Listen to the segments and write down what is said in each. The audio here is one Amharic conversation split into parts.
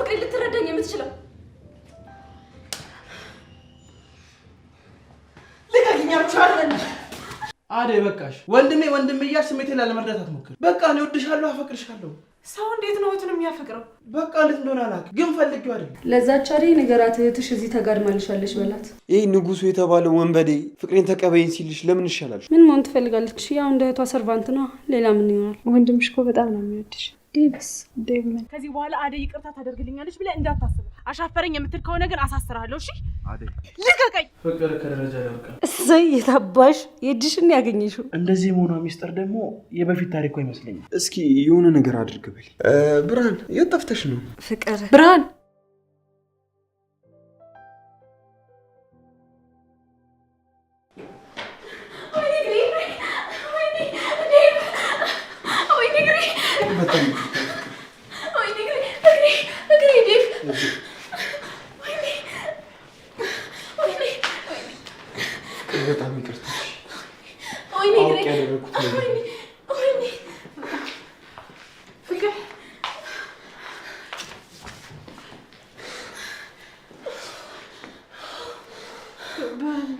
ፍቅሬ ልትረዳኝ የምትችለው? ልቀቂኝ! አደይ በቃሽ። ወንድሜ ወንድሜ እያልሽ ስሜቴን ላለመርዳት አትሞክር። በቃ እኔ እወድሻለሁ፣ አፈቅርሻለሁ። ሰው እንዴት ነው እህቱን የሚያፈቅረው? በቃ እንዴት እንደሆነ አላውቅም፣ ግን ፈልጌው አይደለም። ለዛች አደይ ንገራት፣ እህትሽ እዚህ ተጋድማልሻለች በላት። ይህ ንጉሱ የተባለው ወንበዴ ፍቅሬን ተቀበይኝ ሲልሽ ለምን ይሻላል? ምን መሆን ትፈልጋለች? ያው እንደ እህቷ servant ነዋ። ሌላ ምን ይሆናል? ወንድምሽ እኮ በጣም ነው የሚወድሽ። ዴቭስ ዴቭ ምን ከዚህ በኋላ አደይ ይቅርታ ታደርግልኛለች ብለህ እንዳታስብ። አሻፈረኝ የምትል ከሆነ ግን አሳስርሃለሁ። እሺ አደይ ልቀቀኝ። ፍቅር ከደረጃ ላይ ወድቃ እሰይ የታባሽ የእጅሽን ያገኘሽው። እንደዚህ መሆኗ ሚስጥር ደግሞ የበፊት ታሪኳ ይመስለኛል። እስኪ የሆነ ነገር አድርግ በል። ብርሃን የት ጠፍተሽ ነው? ፍቅር ብርሃን በጣም ፍቅር በጣም ይቅርታ። አውቄ ያደረኩት ነገር ፍቅር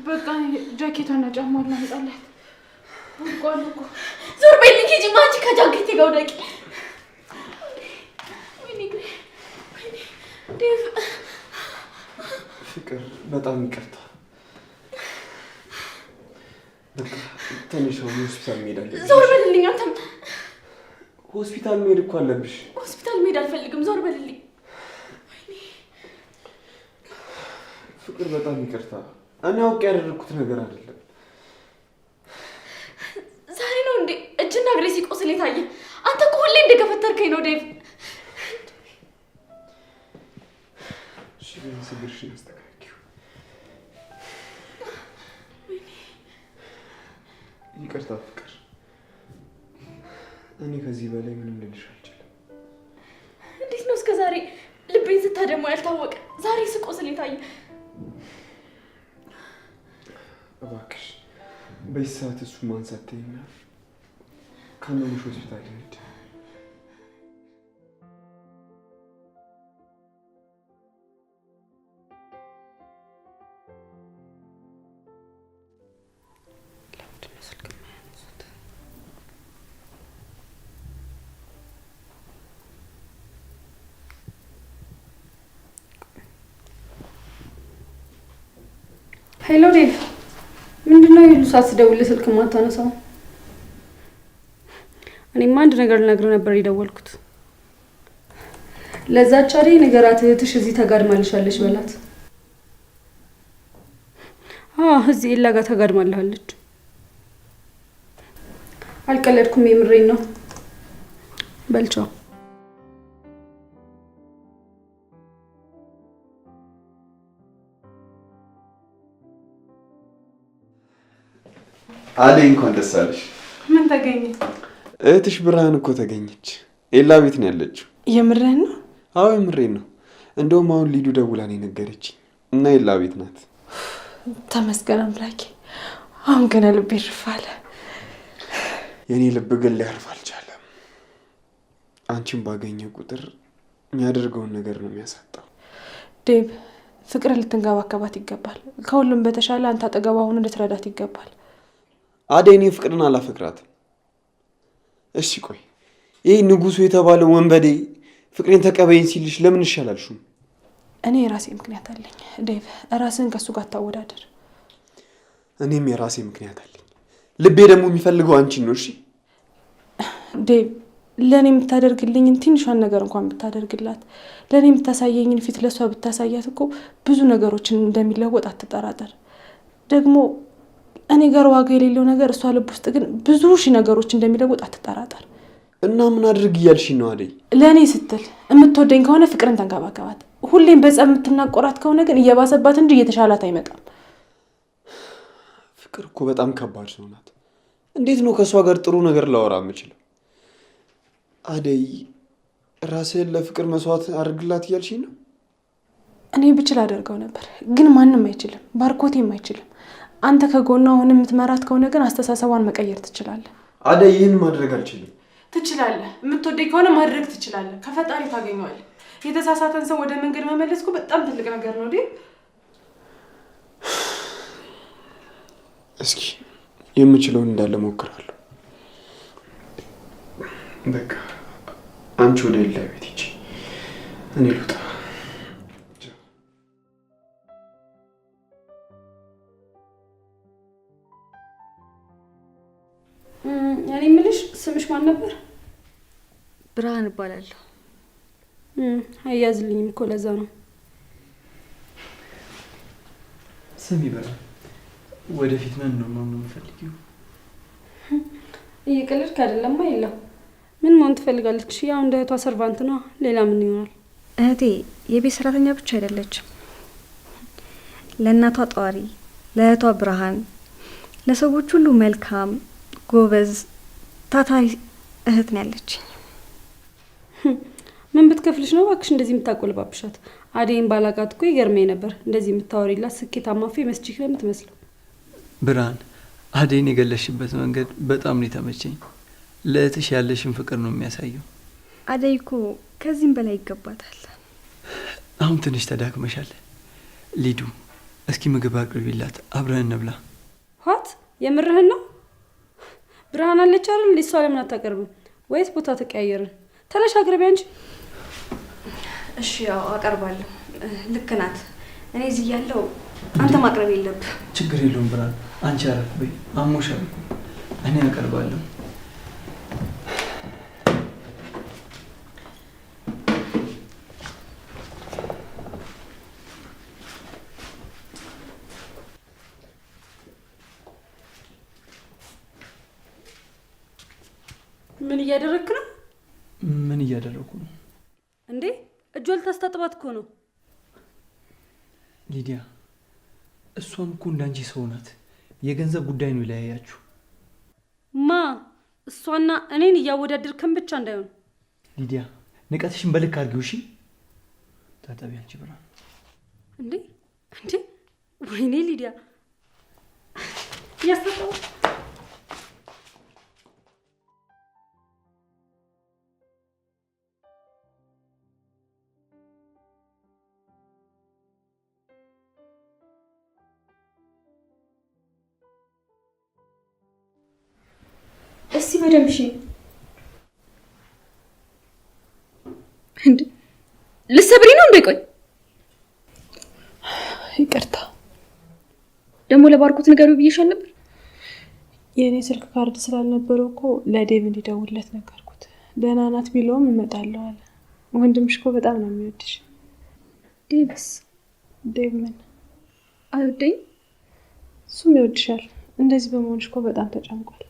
በቃ ጃኬቷና ጫማዋን ላምጣላት። ወድቋል እኮ። ዞር በይልኝ ሂጂ። አንቺ ከጃኬቴ ጋር ውደቂ። ወይኔ እግሬ፣ ወይኔ ዴቭ። ፍቅር በጣም ይቅርታ። በቃ ትንሽ አሁን ሆስፒታል መሄድ አለብሽ። ዞር በልልኝ አንተም። ሆስፒታል መሄድ እኮ አለብሽ። ሆስፒታል መሄድ አልፈልግም። ዞር በልልኝ። ፍቅር በጣም ይቅርታ። እኔ አውቄ ያደረኩት ነገር አይደለም። ዛሬ ነው እንዴ እጅና እግሬ ሲቆስል የታየ? አንተ እኮ ሁሌ እንደገፈተርከኝ ነው ዴቭ። እሺ ቢያንስ እግርሽን አስተካክዪው። ይቅርታ ፍቅር፣ እኔ ከዚህ በላይ ምንም ልልሽ አልችልም። እንዴት ነው እስከ ዛሬ ልቤን ስታደማው ያልታወቀ ዛሬ ስቆስል የታየ? እባክሽ በዚህ ሰዓት እሱ ማንሳት ተይና ካመመሽ ሆስፒታል እንሂድ። ለምንድን ነው ስልክ የማያነሱት? Hello ዴቭ፣ ምንድን ነው የሁሉ ሰዓት ስደውልልህ ስልክ የማታነሳው? እኔማ አንድ ነገር ልነግርህ ነበር የደወልኩት። ለዛች አደይ ንገራት፣ እህትሽ እዚህ ተጋድማልሻለች በላት። አዎ እዚህ ኤላ ጋር ተጋድማልሃለች። አልቀለድኩም፣ የምሬን ነው። በል ቻው። አደይ እንኳን ደስ አለሽ። ምን ተገኘ? እህትሽ ብርሃን እኮ ተገኘች። ኤላ ቤት ነው ያለችው። የምርህን ነው? አዎ የምሬን ነው። እንደውም አሁን ሊዱ ደውላ ነው የነገረችኝ እና ኤላ ቤት ናት። ተመስገን አምላኬ። አሁን ገና ልቤ እርፍ አለ። የእኔ ልብ ግን ሊያርፍ አልቻለም። አንቺን ባገኘ ቁጥር የሚያደርገውን ነገር ነው የሚያሳጣው። ዴቭ፣ ፍቅር ልትንከባከባት ይገባል። ከሁሉም በተሻለ አንተ አጠገቧ ሆኖ ልትረዳት ይገባል። አደይ እኔ ፍቅርን አላፈቅራትም። እሺ ቆይ ይህ ንጉሱ የተባለው ወንበዴ ፍቅሬን ተቀበይኝ ሲልሽ ለምን ይሻላልሽም? እኔ የራሴ ምክንያት አለኝ ዴቭ። ራስህን ከእሱ ጋር አታወዳደር። እኔም የራሴ ምክንያት አለኝ። ልቤ ደግሞ የሚፈልገው አንቺን ነው። እሺ ዴቭ፣ ለእኔ የምታደርግልኝን ትንሿን ነገር እንኳን ብታደርግላት፣ ለእኔ የምታሳየኝን ፊት ለእሷ ብታሳያት እኮ ብዙ ነገሮችን እንደሚለወጥ አትጠራጠር። ደግሞ እኔ ጋር ዋጋ የሌለው ነገር እሷ ልብ ውስጥ ግን ብዙ ሺህ ነገሮች እንደሚለወጥ አትጠራጠር። እና ምን አድርግ እያልሽኝ ነው አደይ? ለእኔ ስትል የምትወደኝ ከሆነ ፍቅርን ተንከባከባት። ሁሌም በጸብ የምትናቆራት ከሆነ ግን እየባሰባት እንጂ እየተሻላት አይመጣም። ፍቅር እኮ በጣም ከባድ ሰው ናት። እንዴት ነው ከእሷ ጋር ጥሩ ነገር ላወራ የምችለው? አደይ ራስህን ለፍቅር መስዋዕት አድርግላት እያልሽኝ ነው? እኔ ብችል አደርገው ነበር፣ ግን ማንም አይችልም፣ ባርኮቴም አይችልም። አንተ ከጎኗ አሁን የምትመራት ከሆነ ግን አስተሳሰቧን መቀየር ትችላለህ። አደይ ይህን ማድረግ አልችልም። ትችላለህ። የምትወደኝ ከሆነ ማድረግ ትችላለህ። ከፈጣሪ ታገኘዋለህ። የተሳሳተን ሰው ወደ መንገድ መመለስ እኮ በጣም ትልቅ ነገር ነው ዴቭ። እስኪ የምችለውን እንዳለ ሞክራለሁ። በቃ አንቺ ወደ ሌላ ቤት ሂጂ፣ እኔ ልውጣ። እኔ የምልሽ ስምሽ ማን ነበር? ብርሃን እባላለሁ። አያዝልኝም እኮ ለዛ ነው። ስሚ ብርሃን፣ ወደፊት ምን ነው መሆን የምፈልጊው? እየቀለድክ አይደለማ? የለም ምን መሆን ትፈልጋለች? ያው እንደ እህቷ servant ነው። ሌላ ምን ይሆናል? እህቴ የቤት ሰራተኛ ብቻ አይደለችም። ለእናቷ ጧሪ፣ ለእህቷ ብርሃን፣ ለሰዎች ሁሉ መልካም፣ ጎበዝ፣ ታታሪ እህት ነው ያለችኝ። ምን ብትከፍልሽ ነው እባክሽ እንደዚህ የምታቆልባብሻት? አደይን ባላቃት እኮ ይገርመኝ ነበር። እንደዚህ የምታወሪላት ስኬታማ famous chick ነው የምትመስለው። ብርሃን፣ አደይን የገለሽበት መንገድ በጣም ነው የተመቸኝ። ለእህትሽ ያለሽን ፍቅር ነው የሚያሳየው። አደይ እኮ ከዚህም በላይ ይገባታል። አሁን ትንሽ ተዳክመሻል። ሊዱ፣ እስኪ ምግብ አቅርቢላት፣ አብረን እንብላ። What? የምርህን ነው? ብርሃን አለች አይደል? እሷ ለምን አታቀርብም? ወይስ ቦታ ተቀያየርን? ተነሽ አቅርቢ አንቺ። እሺ ያው አቀርባለሁ። ልክ ናት። እኔ እዚህ እያለሁ አንተ ማቅረብ የለብህ። ችግር የለውም ብርሃን፣ አንቺ አረፍ በይ፣ አሞሻል እኮ። እኔ አቀርባለሁ። ምን እያደረግክ ነው? ምን እያደረኩ ነው እንዴ? እጇ ልታስታጥባት እኮ ነው። ሊዲያ፣ እሷም እኮ እንዳንቺ ሰው ናት። የገንዘብ ጉዳይ ነው የለያያችሁ። ማ እሷና እኔን እያወዳደርከን ብቻ እንዳይሆን። ሊዲያ፣ ንቀትሽን በልክ አድርጊው እሺ። ታጠቢ አንቺ ብርሃን። እንዴ እንዴ! ወይኔ ሊዲያ እያስታጠባት። እስቲ በደንብ እሺ። እንዴ ልትሰብሪ ነው እንዴ? ቆይ ይቅርታ። ደግሞ ለባርኮት ንገሪው ብዬሻል ነበር። የእኔ ስልክ ካርድ ስላልነበረው እኮ ለዴቭ እንዲደውልለት ነገርኩት። ደህና ናት ቢለውም እመጣለሁ አለ። ወንድምሽ እኮ በጣም ነው የሚወድሽ። ዴቭስ? ዴቭ ምን አይወደኝም? እሱም ይወድሻል። እንደዚህ በመሆንሽ እኮ በጣም ተጨንቋል።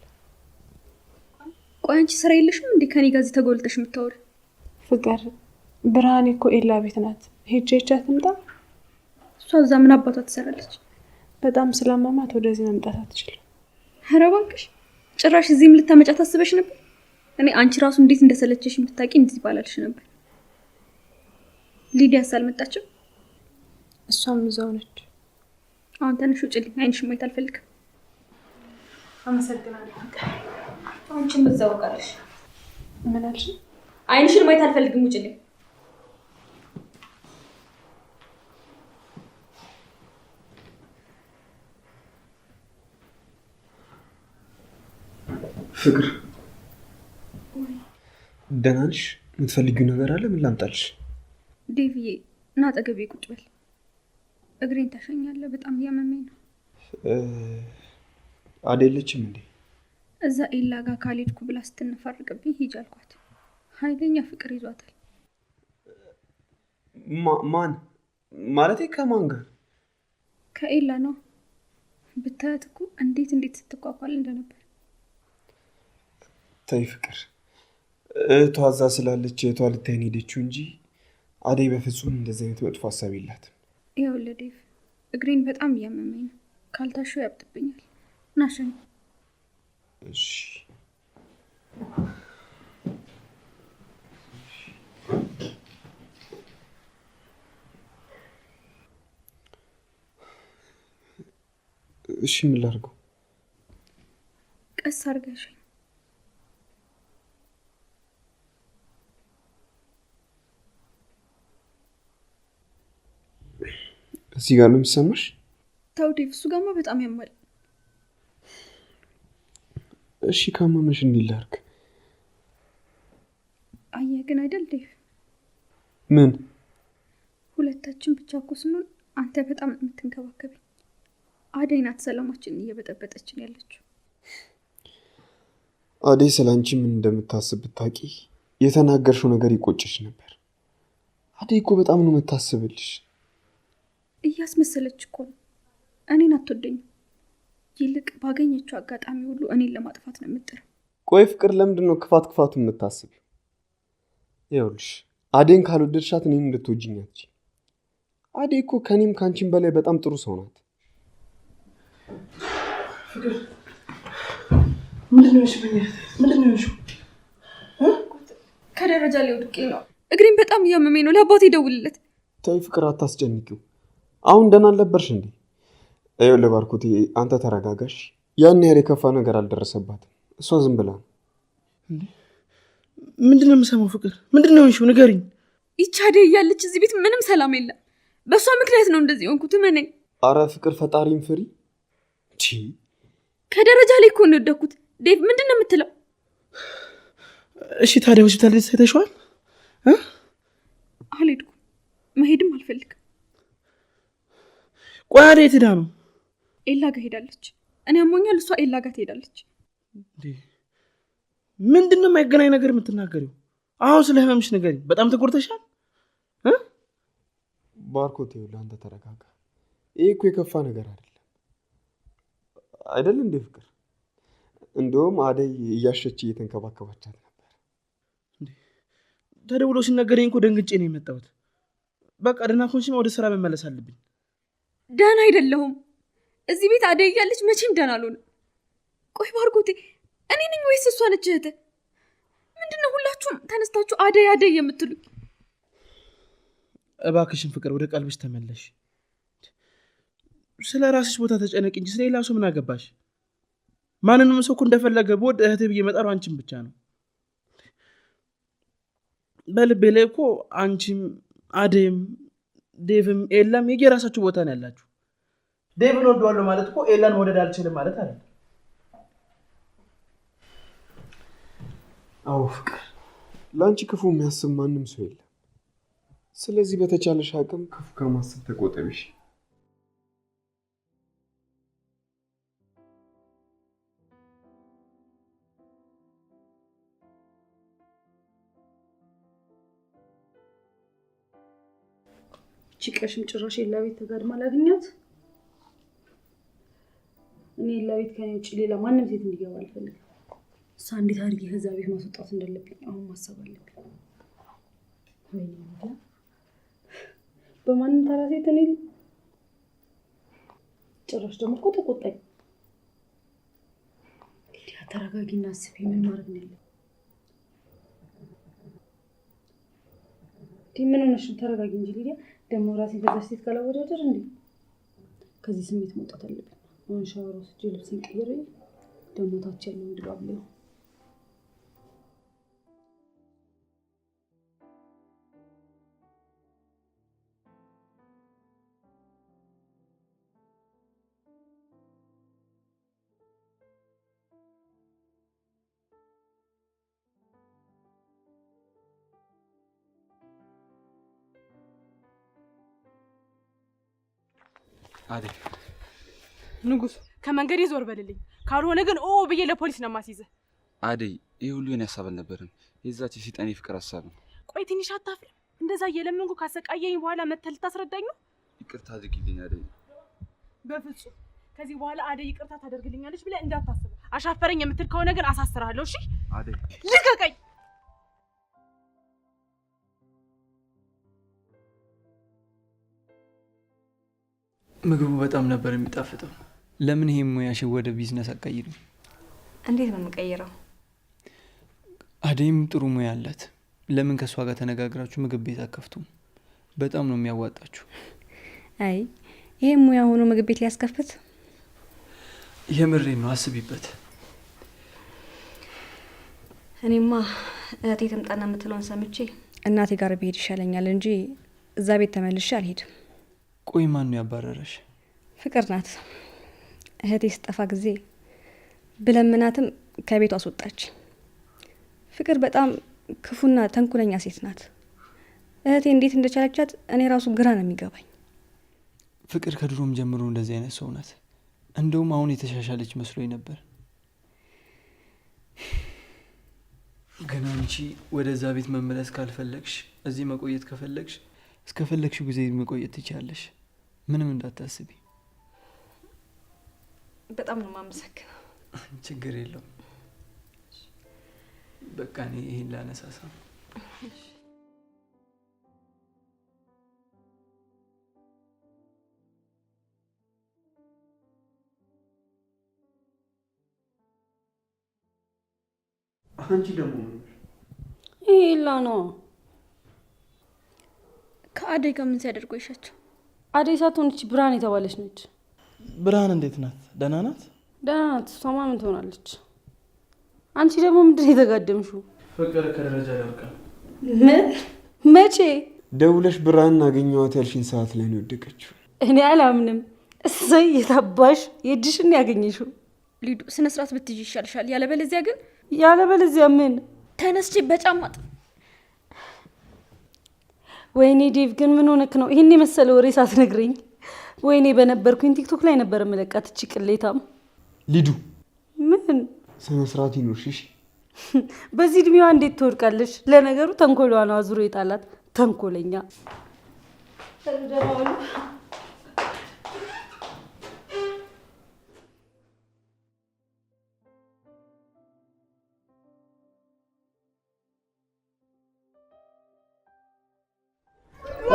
ቆይ አንቺ ስራ የለሽም እንዴ ከኔ ጋር እዚህ ተጎልተሽ የምታወሪው? ፍቅር፣ ብርሃኔ እኮ ኤላ ቤት ናት። ሄጄ አይቻት ትምጣ። እሷ እዛ ምን አባቷ ትሰራለች? በጣም ስላመማት ወደዚህ መምጣት አትችልም። ኧረ እባክሽ ጭራሽ እዚህም ልታመጫት አስበሽ ነበር? እኔ አንቺ ራሱ እንዴት እንደሰለቸሽ ብታውቂ እንደዚህ ባላልሽ ነበር። ሊዲያስ አልመጣችም? እሷም እዛው ነች። አሁን ተነሽ ውጭልኝ፣ አይንሽን ማየት አልፈልግም። አመሰግናለሁ። አንቺም እዛው ቀረሽ። ምን አልሽ? አይንሽን ማየት አልፈልግም፣ ውጭልኝ። ፍቅር፣ ደህና ነሽ? የምትፈልጊው ነገር አለ? ምን ላምጣልሽ? ዴቪዬ ና አጠገቤ ቁጭ በል። እግሬን ታሸኛለህ፣ በጣም እያመመኝ ነው። አደለችም እንዴ? እዛ ኤላ ጋር ካልሄድኩ ብላ ስትነፋርቅብኝ ሂጅ አልኳት። ኃይለኛ ፍቅር ይዟታል። ማን ማለቴ ከማን ጋር? ከኤላ ነው። ብታያት እኮ እንዴት እንዴት ስትቋቋል እንደነበር። ተይ ፍቅር፣ እህቷ እዛ ስላለች እህቷ ልታይን ሄደችው እንጂ አደይ በፍጹም እንደዚህ አይነት መጥፎ ሀሳብ የላትም። ይኸውልህ ዴቭ፣ እግሬን በጣም እያመመኝ ነው። ካልታሸው ያብጥብኛል። ናሸኝ። እሺ። እሺ፣ ምን ላድርገው? ቀስ አድርገሽኝ። እዚህ ጋር ነው የሚሰማሽ? ተው ዴቭ፣ እሱ ጋማ በጣም ያማል። እሺ ካመመሽ እንዴት ላድርግ? አየህ ግን አይደል ዴቭ? ምን? ሁለታችን ብቻ እኮ ስንሆን አንተ በጣም ነው የምትንከባከበኝ። አደይ ናት ሰላማችንን እየበጠበጠችን ያለችው። አደይ ስለ አንቺ ምን እንደምታስብ ብታውቂ የተናገርሽው ነገር ይቆጭሽ ነበር። አደይ እኮ በጣም ነው የምታስብልሽ። እያስመሰለች እኮ ነው። እኔን አትወደኝም። ይልቅ ባገኘችው አጋጣሚ ሁሉ እኔን ለማጥፋት ነው የምጥረው። ቆይ ፍቅር፣ ለምንድን ነው ክፋት ክፋቱ የምታስቢው? ይኸውልሽ አደይን ካልወደድሻት እኔን እንድትወጂኝ አትችይም። አደይ እኮ ከኔም ከአንቺም በላይ በጣም ጥሩ ሰው ናት። ፍቅር፣ ምንድን ነው የሆንሽው? ምንድን ነው የሆንሽው? ከደረጃ ላይ ወድቄ ነው። እግሬን በጣም እያመመኝ ነው። ለአባቴ ደውልለት። ተይ ፍቅር፣ አታስጨንቂው። አሁን ደህና አልነበርሽ እንዴ? ይኸውልህ ባርኮቴ፣ አንተ ተረጋጋሽ። ያን ያህል የከፋ ነገር አልደረሰባትም። እሷ ዝም ብላ ነው። ምንድን ነው የምሰማው? ፍቅር፣ ምንድን ነው የሆንሽው? ንገሪኝ። ይቺ አደይ እያለች እዚህ ቤት ምንም ሰላም የለም። በእሷ ምክንያት ነው እንደዚህ የሆንኩት። እመነኝ። አረ ፍቅር፣ ፈጣሪን ፍሪ። ከደረጃ ላይ እኮ ነው የወደኩት። ዴቭ፣ ምንድን ነው የምትለው? እሺ ታዲያ ሆስፒታል አይተሽዋል? አልሄድኩም። መሄድም አልፈልግም። ቆይ አደይ የት ሄዳ ነው? ኤላ ጋር ሄዳለች። እኔ አሞኛል፣ እሷ ኤላ ጋር ትሄዳለች። ምንድን ነው የማይገናኝ ነገር የምትናገሪው? አሁን ስለ ህመምሽ ንገሪኝ። በጣም ተጎድተሻል? ባርኮቴ፣ ይኸውልህ አንተ ተረጋጋ። ይሄ እኮ የከፋ ነገር አይደለም አይደል እንዴ ፍቅር? እንደውም አደይ እያሸች እየተንከባከባቻት ነበር። ተደውሎ ሲነገረኝ እኮ ደንግጬ ነው የመጣሁት። በቃ ደህና ከሆንሽማ ወደ ስራ መመለስ አለብኝ። ደህና አይደለሁም። እዚህ ቤት አደይ እያለች መቼም ደህና አልሆንም። ቆይ ባርኮቴ፣ እኔ ነኝ ወይስ እሷ ነች እህትህ? ምንድነው ሁላችሁም ተነስታችሁ አደይ አደይ የምትሉኝ? እባክሽን ፍቅር፣ ወደ ቀልብሽ ተመለሽ። ስለ ራስሽ ቦታ ተጨነቂ እንጂ ስለ ሌላ ሰው ምን አገባሽ? ማንንም ሰው እኮ እንደፈለገ ብወድ እህትህ ብዬ መጠራው አንቺን ብቻ ነው። በልቤ ላይ እኮ አንቺም አደይም ዴቭም ኤላም የየራሳችሁ ቦታ ነው ያላችሁ። ዴቭን ወደዋለሁ ማለት እኮ ኤላን መውደድ አልችልም ማለት አይደለም። አዎ ፍቅር፣ ለአንቺ ክፉ የሚያስብ ማንም ሰው የለም። ስለዚህ በተቻለሽ አቅም ክፉ ከማሰብ ተቆጠቢሽ። ቺቀሽም ጭራሽ ኤላ ቤት ተጋድማ ላግኛት። እኔ ኤላ ቤት ከኔ ውጭ ሌላ ማንም ሴት እንዲገባ አልፈልግም። እሷ እንዴት አድርጌ ከዛ ቤት ማስወጣት እንዳለብኝ አሁን ማሰብ አለብኝ። ወይኔ በማንም ተራ ሴት እኔ ጭራሽ ደግሞ እኮ ተቆጣኝ። ሊዲያ ተረጋጊና አስቢ። ምን ማድረግ ነው ያለብኝ? ምን ሆነሽ ነው? ተረጋጊ እንጂ ሊዲያ። ደግሞ ራሴን ከዛች ሴት ጋር ላወዳደር እንዴ? ከዚህ ስሜት መውጣት አለብኝ። አሁን ሻወር ወስጄ ልብሴን ቀይሬ ደግሞ ታች ያለውን ድባብ ሊሆን አደይ ንጉሱ፣ ከመንገዴ ዞር በልልኝ። ካልሆነ ግን ኦ ብዬ ለፖሊስ ነው የማስይዝህ። አደይ፣ ይህ ሁሉ የኔ ሀሳብ አልነበረም። የዛች የሰይጣን የፍቅር ሀሳብ ነው። ቆይ ትንሽ አታፍርም? እንደዛ እየለመንኩ ካሰቃየኝ በኋላ መተህ ልታስረዳኝ ነው? ይቅርታ አድርጊልኝ አደይ። በፍጹም ከዚህ በኋላ አደይ ይቅርታ ታደርግልኛለች ብለህ እንዳታስብ። አሻፈረኝ የምትል ከሆነ ግን አሳስርሃለሁ። እሺ አደይ ልቀቀኝ። ምግቡ በጣም ነበር የሚጣፍጠው። ለምን ይሄን ሙያሽን ወደ ቢዝነስ አትቀይሪም? እንዴት ነው የምቀይረው? አደይም ጥሩ ሙያ አላት። ለምን ከእሷ ጋር ተነጋግራችሁ ምግብ ቤት አከፍቱም? በጣም ነው የሚያዋጣችሁ። አይ ይሄ ሙያ ሆኖ ምግብ ቤት ሊያስከፍት? የምሬን ነው፣ አስቢበት። እኔማ እህቴ ትምጣና የምትለውን ሰምቼ እናቴ ጋር ብሄድ ይሻለኛል እንጂ እዛ ቤት ተመልሼ አልሄድም። ቆይ ማን ነው ያባረረሽ? ፍቅር ናት። እህቴ ስጠፋ ጊዜ ብለምናትም ከቤቷ አስወጣች። ፍቅር በጣም ክፉና ተንኮለኛ ሴት ናት። እህቴ እንዴት እንደቻለቻት እኔ ራሱ ግራ ነው የሚገባኝ። ፍቅር ከድሮም ጀምሮ እንደዚህ አይነት ሰው ናት። እንደውም አሁን የተሻሻለች መስሎኝ ነበር። ግን አንቺ ወደዛ ቤት መመለስ ካልፈለግሽ፣ እዚህ መቆየት ከፈለግሽ እስከፈለግሽው ጊዜ መቆየት ትችያለሽ። ምንም እንዳታስቢ። በጣም ነው የማመሰግነው። ችግር የለውም። በቃ እኔ ይሄን ላነሳሳ። አንቺ ደግሞ ይሄ ኤላ ነው። ከአደይ ጋር ምን ሲያደርጉ ይሻቸው? አደይ ሳትሆን እቺ ብርሃን የተባለች ነች። ብርሃን እንዴት ናት? ደህና ናት? ደህና ናት። እሷማ ምን ትሆናለች? አንቺ ደግሞ ምንድን ነው የተጋደምሽው? ፍቅር ከደረጃ ላይ ወድቃ። ምን? መቼ? ደውለሽ ብርሃንን አገኘኋት ያልሽኝ ሰዓት ላይ ነው የወደቀችው። እኔ አላምንም። እሰይ የታባሽ የእጅሽን ያገኘሽው። ሊዱ ስነ ስርዓት ብትይዥ ይሻልሻል። ያለበለዚያ ግን ያለበለዚያ ምን? ተነስቼ በጫማ ወይኔ ዴቭ ግን ምን ሆነክ ነው ይሄን የመሰለ ወሬ ሳትነግረኝ? ወይኔ በነበርኩኝ ቲክቶክ ላይ ነበር የምለቃት። እቺ ቅሌታም ሊዱ። ምን ስነ ስርዓት ይኑርሽ እሺ። በዚህ እድሜዋ እንዴት ትወድቃለች? ለነገሩ ተንኮሏ ነው አዙሮ የጣላት ተንኮለኛ።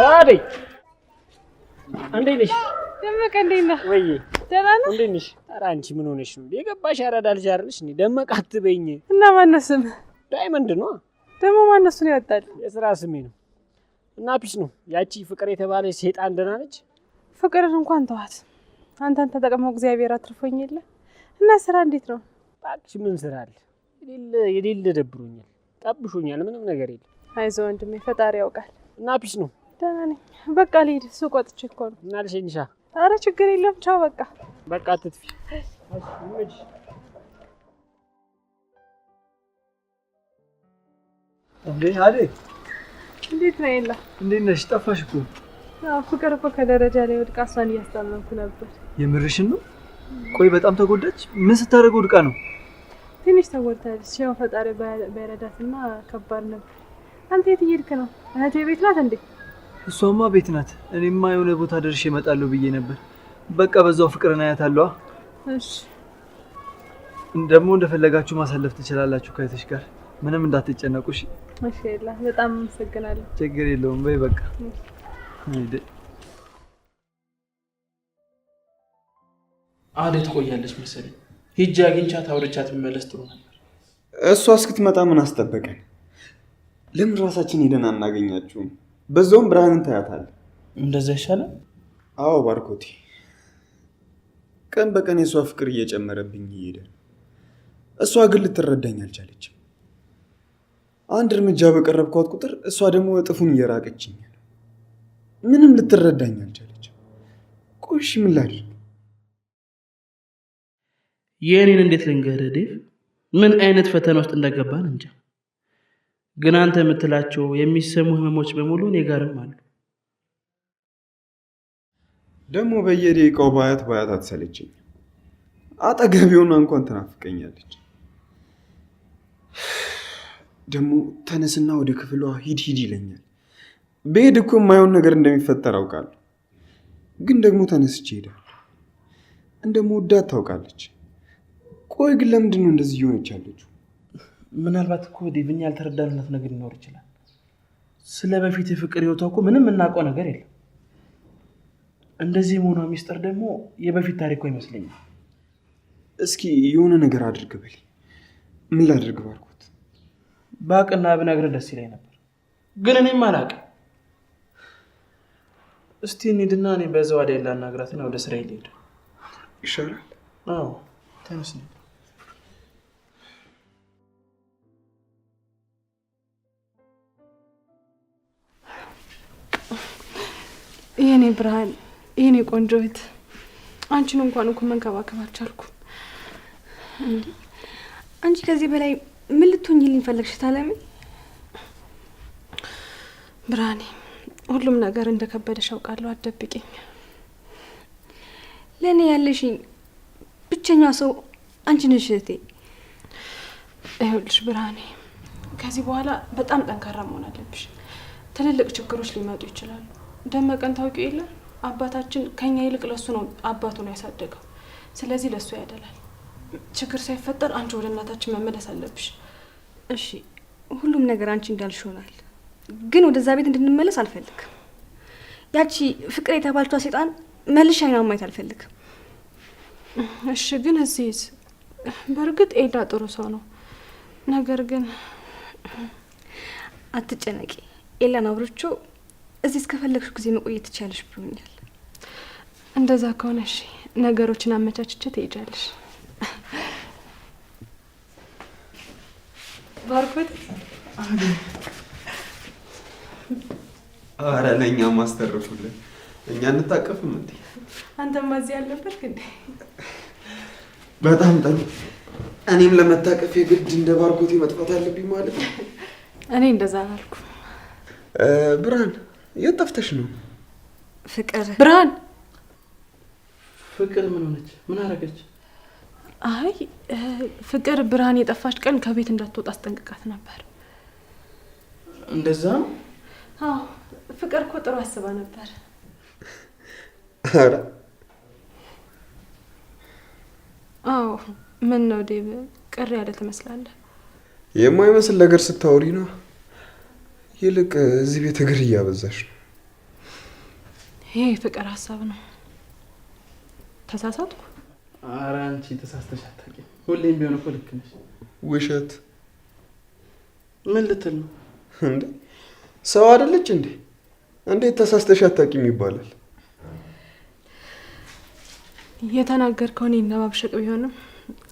አደይ እንዴት ነሽ? ደመቀ እንዴት ነህ? ወይ ደህና ነህ? እንዴት ነሽ? ኧረ አንቺ ምን ሆነሽ ነው? የገባሽ ያራዳ ልጅ አይደለሽ እንዴ? ደመቀ አትበይኝ። እና ማነው ስምህ? ዳይመንድ ነው። ደግሞ ማነው እሱን ያወጣል? የስራ ስሜ ነው። እና peace ነው። ያቺ ፍቅር የተባለች ሴጣን ደህና ነች? ፍቅርን እንኳን ተዋት። አንተን ተጠቅመው እግዚአብሔር አትርፎኝ የለ። እና ስራ እንዴት ነው? እባክሽ ምን ስራ አለ? የሌለ ደብሮኛል፣ ጠብሾኛል። ምንም ነገር የለም። አይዞህ ወንድሜ፣ ፈጣሪ ያውቃል። እና peace ነው። ደህና ነኝ። በቃ ልሂድ፣ ሱቅ ወጥቼ እኮ ነው። እና ልሸኝሻ? ኧረ ችግር የለም። ቻው። በቃ በቃ አትጥፊ። እንዴ አደይ፣ እንዴት ነው ኤላ? እንዴት ነሽ? ጠፋሽ እኮ። አዎ ፍቅር እኮ ከደረጃ ላይ ወድቃ እሷን እያስታመምኩ ነበር። የምርሽን ነው? ቆይ በጣም ተጎዳች? ምን ስታደርግ ወድቃ ነው? ትንሽ ተጎድታለች። ያው ፈጣሪ ባይረዳትማ ከባድ ነበር። አንተ የት እየሄድክ ነው? እህቴ ቤት ናት እንዴ? እሷማ ቤት ናት። እኔማ የሆነ ቦታ ደርሼ እመጣለሁ ብዬ ነበር። በቃ በዛው ፍቅርን አያታለሁ። እሺ ደግሞ እንደፈለጋችሁ ማሳለፍ ትችላላችሁ ከእህትሽ ጋር፣ ምንም እንዳትጨነቁ። እሺ? እሺ ኤላ፣ በጣም አመሰግናለሁ። ችግር የለውም። በይ በቃ አደይ ትቆያለች መሰለኝ። ሂጅ አግኝቻት አውርቻት ብመለስ ጥሩ ነበር። እሷ እስክትመጣ ምን አስጠበቀን? ለምን ራሳችን ሄደን አናገኛችሁም? በዛውም ብርሃንን ታያታለህ። እንደዛ ይሻላል። አዎ ባርኮቴ፣ ቀን በቀን የእሷ ፍቅር እየጨመረብኝ እየሄደ ነው። እሷ ግን ልትረዳኝ አልቻለችም። አንድ እርምጃ በቀረብኳት ቁጥር እሷ ደግሞ እጥፉን እየራቀችኝ ነው። ምንም ልትረዳኝ አልቻለችም። ቆይ እሺ ምን ላድርግ? የእኔን እንዴት ልንገርህ ዴቭ፣ ምን አይነት ፈተና ውስጥ እንደገባን እንጃ። ግን አንተ የምትላቸው የሚሰሙ ህመሞች በሙሉ እኔ ጋርም አሉ። ደግሞ በየደቂቃው ባያት ባያት አትሰለቸኝም። አጠገቤ ሆና እንኳን ትናፍቀኛለች። ደግሞ ተነስና ወደ ክፍሏ ሂድ ሂድ ይለኛል። ብሄድ እኮ የማይሆን ነገር እንደሚፈጠር አውቃለሁ። ግን ደግሞ ተነስቼ እሄዳለሁ። እንደምወዳት ታውቃለች። ቆይ ግን ለምንድን ነው እንደዚህ እየሆነች ያለችው? ምናልባት እኮ ዴቭ እኛ ያልተረዳንላት ነገር ሊኖር ይችላል። ስለ በፊት የፍቅር ህይወቷ እኮ ምንም የምናውቀው ነገር የለም። እንደዚህ መሆኗ ሚስጥር ደግሞ የበፊት ታሪኳ ይመስለኛል። እስኪ የሆነ ነገር አድርግ በል። ምን ላድርግ ባርኮት? ባቅና ብነግርህ ደስ ይለኝ ነበር፣ ግን እኔም አላውቅም። እስቲ እንሂድና እኔ በዛው አደይን ላናግራትና ወደ ስራዬ ልሄድ ይሻላል። አዎ ተነስ። የኔ ብርሃን የኔ ቆንጆ እህት፣ አንቺን እንኳን እኮ መንከባከብ አልቻልኩም። እንዴ አንቺ ከዚህ በላይ ምን ልትሆኝልኝ ፈለግሽ? ታለሚ ብርሃኔ፣ ሁሉም ነገር እንደከበደሽ አውቃለሁ። አትደብቂኝ። ለእኔ ያለሽኝ ብቸኛዋ ሰው አንቺ ነሽ እህቴ። ይኸውልሽ ብርሃኔ፣ ከዚህ በኋላ በጣም ጠንካራ መሆን አለብሽ። ትልልቅ ችግሮች ሊመጡ ይችላሉ። ደመቀን ታውቂው የለ አባታችን ከኛ ይልቅ ለሱ ነው አባቱ ነው ያሳደገው። ስለዚህ ለሱ ያደላል። ችግር ሳይፈጠር አንቺ ወደ እናታችን መመለስ አለብሽ። እሺ፣ ሁሉም ነገር አንቺ እንዳልሽ ይሆናል። ግን ወደዛ ቤት እንድንመለስ አልፈልግም። ያቺ ፍቅር የተባለችዋ ሴጣን መልሼ አይኗን ማየት አልፈልግም። እሺ፣ ግን እዚህስ? በእርግጥ ኤዳ ጥሩ ሰው ነው። ነገር ግን አትጨነቂ፣ ኤላን አውርቼው እዚህ እስከፈለግሽው ጊዜ መቆየት ትችያለሽ ብሎኛል። እንደዛ ከሆነ እሺ፣ ነገሮችን አመቻችቼ ትሄጃለሽ። ባርኮት፣ አረ ለእኛ ማስተረፉልን፣ እኛ እንታቀፍም እንዴ? አንተማ እዚህ አልነበርክ እንዴ? በጣም ጥሩ። እኔም ለመታቀፍ የግድ እንደ ባርኮቴ መጥፋት አለብኝ ማለት ነው? እኔ እንደዛ አላልኩም። ብርሃን፣ የት ጠፍተሽ ነው? ፍቅር ብርሃን፣ ፍቅር ምን ሆነች? ምን አደረገች? አይ ፍቅር ብርሃን የጠፋች ቀን ከቤት እንዳትወጣ አስጠንቅቃት ነበር። እንደዛ ነው? አዎ፣ ፍቅር እኮ ጥሩ አስባ ነበር። ኧረ አዎ። ምን ነው ዴቭ፣ ቅር ያለ ትመስላለህ። የማይመስል ነገር ስታወሪ ነው። ይልቅ እዚህ ቤት እግር እያበዛሽ ነው። ይሄ የፍቅር ሀሳብ ነው። ተሳሳትኩ? ኧረ አንቺ ተሳስተሽ አታውቂም። ሁሌም ቢሆን እኮ ልክ ነሽ። ውሸት። ምን ልትል ነው እንዴ? ሰው አይደለች እንዴ? እንዴት ተሳስተሽ አታውቂም ይባላል? የተናገርከውን እኔን ለማብሸቅ ቢሆንም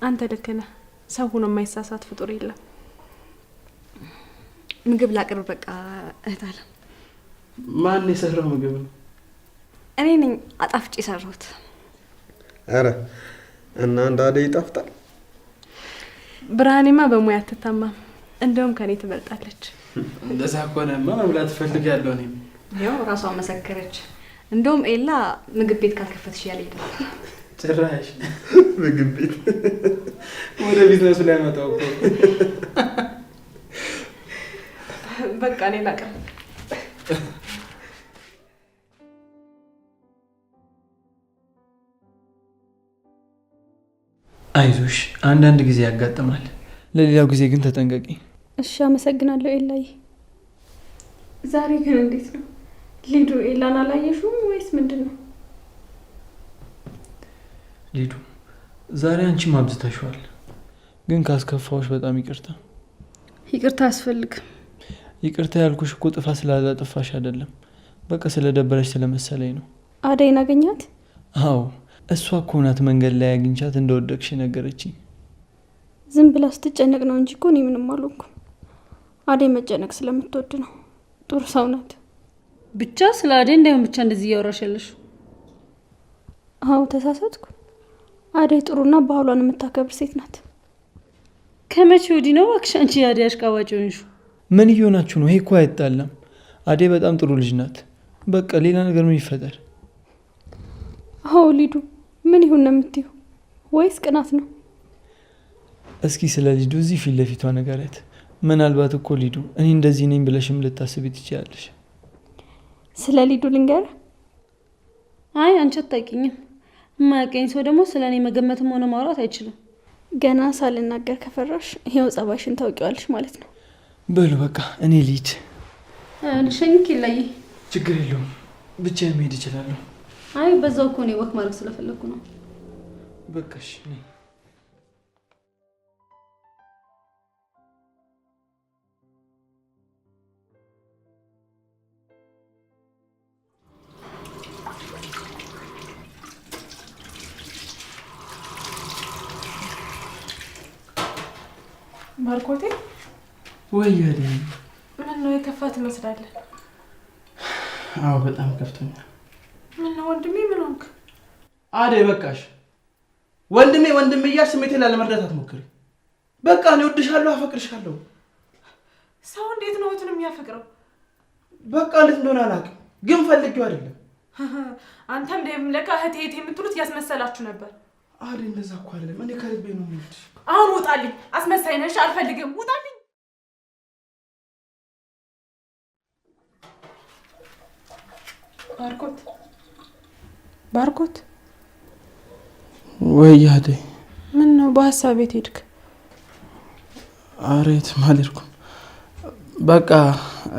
አንተ ልክ ነህ። ሰው ሆኖ የማይሳሳት ፍጡር የለም። ምግብ ላቅርብ በቃ እህት አለም። ማን የሰራው ምግብ ነው? እኔ ነኝ አጣፍጬ የሰራሁት። ኧረ እና እንደ አደይ ይጣፍጣል። ብርሃኔማ በሙያ አትታማም። እንደውም ከኔ ትበልጣለች። እንደዛ ከሆነማ መብላት እፈልጋለሁ እኔም። ያው ራሷ መሰከረች። እንደውም ኤላ ምግብ ቤት ካልከፈትሽ እያለኝ ነበር። ጭራሽ ምግብ ቤት ወደ ቢዝነሱ ላይ መጣው እኮ። በቃ እኔ ላቅርብ። አይዞሽ፣ አንዳንድ ጊዜ ያጋጥማል። ለሌላው ጊዜ ግን ተጠንቀቂ። እሺ፣ አመሰግናለሁ ኤላዬ። ዛሬ ግን እንዴት ነው ሊዱ? ኤላን አላየሽውም ወይስ ምንድን ነው? ሊዱ፣ ዛሬ አንቺም አብዝተሽዋል። ግን ካስከፋዎች በጣም ይቅርታ። ይቅርታ አያስፈልግም። ይቅርታ ያልኩሽ እኮ ጥፋት ስላላጠፋሽ አይደለም፣ በቃ ስለደበረሽ ስለመሰለኝ ነው። አደይን አገኛት? አዎ፣ እሷ እኮ ናት መንገድ ላይ አግኝቻት እንደወደቅሽ ነገረችኝ። ዝም ብላ ስትጨነቅ ነው እንጂ እኮ እኔ ምንም አልሆንኩም። አደይ መጨነቅ ስለምትወድ ነው። ጥሩ ሰው ናት። ብቻ ስለ አደይ እንዳይሆን ብቻ እንደዚህ እያወራሽ ያለሽው። አዎ ተሳሳትኩ። አደይ ጥሩና ባህሏን የምታከብር ሴት ናት። ከመቼ ወዲህ ነው እባክሽ አንቺ የአደይ አሽቃባጭ ሆንሽው? ምን እየሆናችሁ ነው? ይሄ እኮ አይጣላም። አደይ በጣም ጥሩ ልጅ ናት። በቃ ሌላ ነገር ምን ይፈጠር? አዎ ሊዱ፣ ምን ይሁን ነው የምትይው? ወይስ ቅናት ነው? እስኪ ስለ ሊዱ እዚህ ፊት ለፊቷ ንገሪያት። ምናልባት እኮ ሊዱ እኔ እንደዚህ ነኝ ብለሽም ልታስቢ ትችያለሽ። ስለ ሊዱ ልንገርህ? አይ አንቺ አታውቂኝም። የማያውቀኝ ሰው ደግሞ ስለ እኔ መገመትም ሆነ ማውራት አይችልም። ገና ሳልናገር ከፈራሽ ይኸው ጸባይሽን ታውቂዋለሽ ማለት ነው። በሉ በቃ እኔ ልሂድ። ልሸኝክ ኤላዬ? ችግር የለውም ብቻዬን መሄድ እችላለሁ። አይ በዛው እኮ እኔ walk ማድረግ ስለፈለኩ ነው። በቃ እሺ ነይ። ባርኮቴ፣ ወይ አደይ፣ ምን ነው የከፋ ትመስላለህ? አዎ በጣም ከፍቶኛል። ምን ነው ወንድሜ፣ ምን ሆንክ? አደይ በቃሽ። ወንድሜ ወንድሜ እያልሽ ስሜቴን ላለመርዳት አትሞክሪ። በቃ እኔ እወድሻለሁ፣ አፈቅርሻለሁ። ሰው እንዴት ነው እህቱን የሚያፈቅረው? በቃ እንዴት እንደሆነ አላውቅም፣ ግን ፈልጌው አይደለም። አንተም ዴቭም ለካ እህቴ እህቴ የምትሉት እያስመሰላችሁ ነበር። አደይ እንደዛ እኮ አይደለም። እኔ ከልቤ ነው የምወድሽ። አሁን ውጣልኝ! አስመሳይ ነሽ፣ አልፈልግም። ውጣልኝ! ባርኮት፣ ባርኮት። ወይ አደይ፣ ምን ነው በሀሳብ ቤት ሄድክ? ኧረ የትም አልሄድኩም። በቃ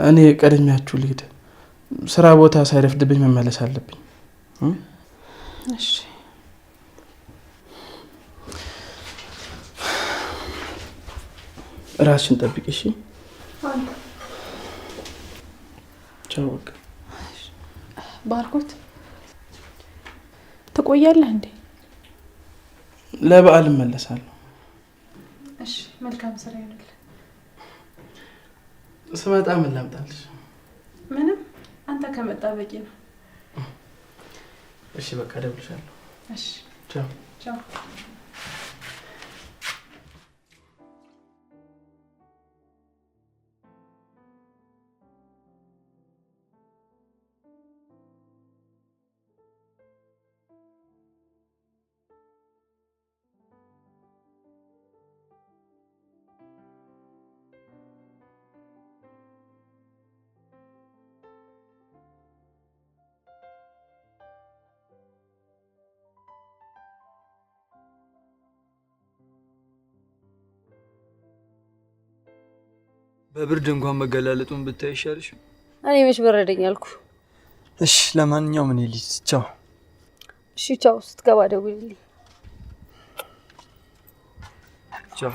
እኔ ቀድሜያችሁ ልሂድ። ስራ ቦታ ሳይረፍድብኝ መመለስ አለብኝ። እሺ ራስሽን ጠብቂ እሺ? ቻው። በቃ ባርኮት፣ ትቆያለህ እንዴ? ለበዓል እመለሳለሁ። እሺ፣ መልካም ስራ ይሁንልህ። ስመጣ ምን ላምጣልሽ? ምንም፣ አንተ ከመጣ በቂ ነው። እሺ በቃ እደውልልሻለሁ። እሺ፣ ቻው። ቻው። በብርድ እንኳን መገላለጡን ብታይ ይሻልሽ። እኔ መች በረደኝ አልኩ። እሺ ለማንኛውም እኔ ልጅ ቻው። እሺ ቻው። ስትገባ ደውልልኝ። ቻው።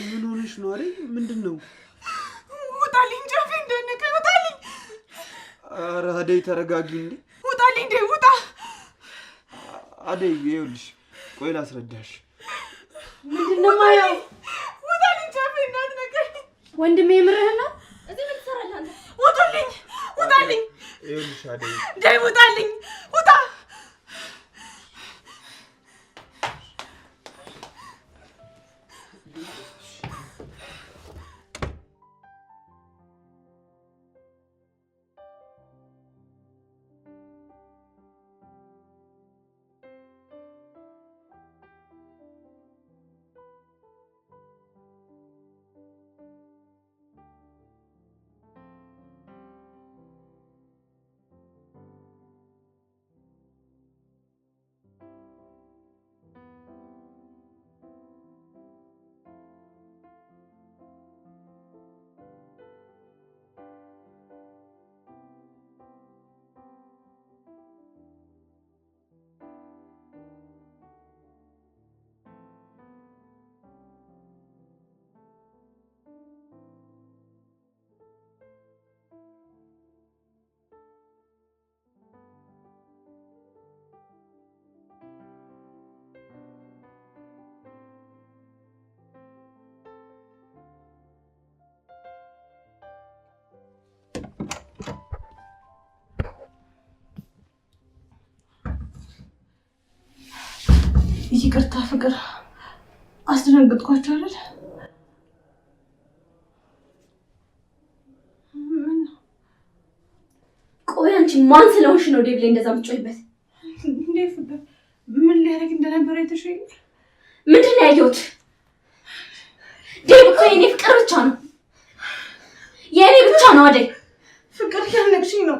ምን ሆነሽ ነው? አደይ ምንድን ነው? ውጣልኝ! ጃፌ እንዳይነካኝ ውጣልኝ! ኧረ አደይ ተረጋጊ እንዴ! ውጣልኝ! ዴ ውጣ! አደይ ይኸውልሽ፣ ቆይ ላስረዳሽ። ምንድን ነው የማየው? ውጣልኝ! ጃፌ እንዳትነካኝ! ወንድሜ የምርህን ነው? እዚህ ምን ትሰራለህ አንተ? ውጡልኝ! ውጣልኝ! ይኸውልሽ አደይ፣ ዴ ውጣልኝ! ውጣ! ይቅርታ ፍቅር፣ አስደነግጥኳቸው አይደል? ምን ነው? ቆይ አንቺ ማን ስለሆንሽ ነው ዴቭ ላይ እንደዛ የምትጮይበት? እንዴ ፍቅር፣ ምን ሊያደርግ እንደነበረ የተሸኝ ምንድን ነው ያየሁት? ዴቭ እኮ የኔ ፍቅር ብቻ ነው፣ የኔ ብቻ ነው። አደይ ፍቅር እያነቅሽኝ ነው።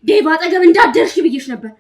ዴቭ አጠገብ እንዳትደርሺ ብዬሽ ነበር።